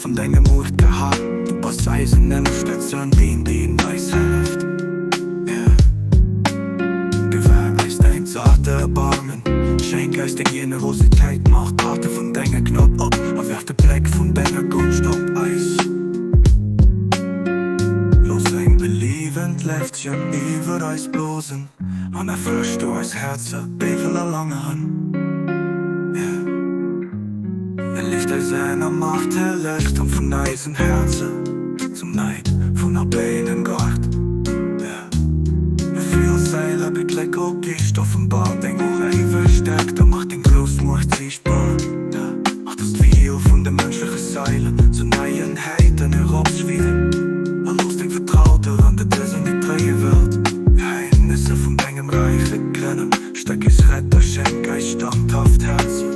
Vun dengem Muerte hat. Du bass eisen Ënnerstëtzer an deen, deen eis hëlleft. Yeah. Gewär eis däin zarte Erbarmen, schenk eis deng Generositéit, maach d'Paarte vun denger Gnod op a werf de Bléck vun denger Gonscht op eis. Looss eng beliewend Leftchen iwwer eis blosen an erfrësch du eis Häerzer, déi wëll erlangeren. Yeah. Liicht eis änner Macht hellecht an vun eisen Häerze zum Neid vun Abéinen Gart. Vill Säiler Gléck op Gicht offenbar deng ureiweg Stärkt a mach deng grouss Muecht siichtbar. Mach dass d'Wiel vun de mënschleche Seilen zu neien Héiten eropschwillen a looss deng Vertrauter an de dësen déi tréie Welt Geheimnisser vun dengem Räich erkennen. Stäck eis Retter, schenk eis standhaft Häerzer.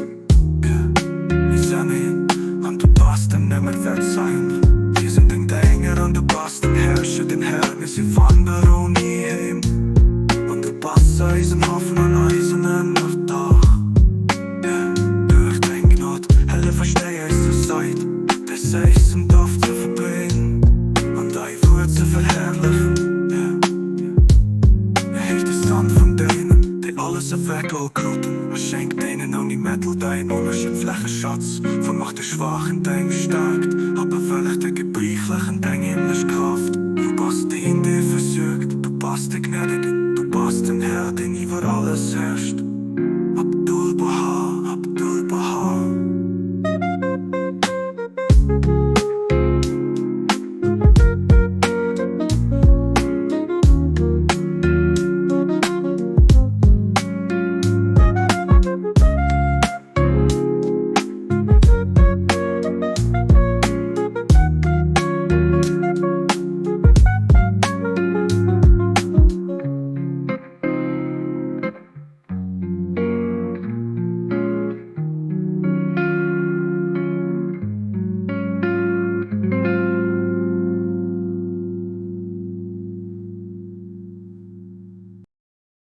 Mir sinn an du bass den nëmmen Verzeihende. Mir sinn deng Dénger an du bass den Herrscher, den Herr. Mir si Wanderer.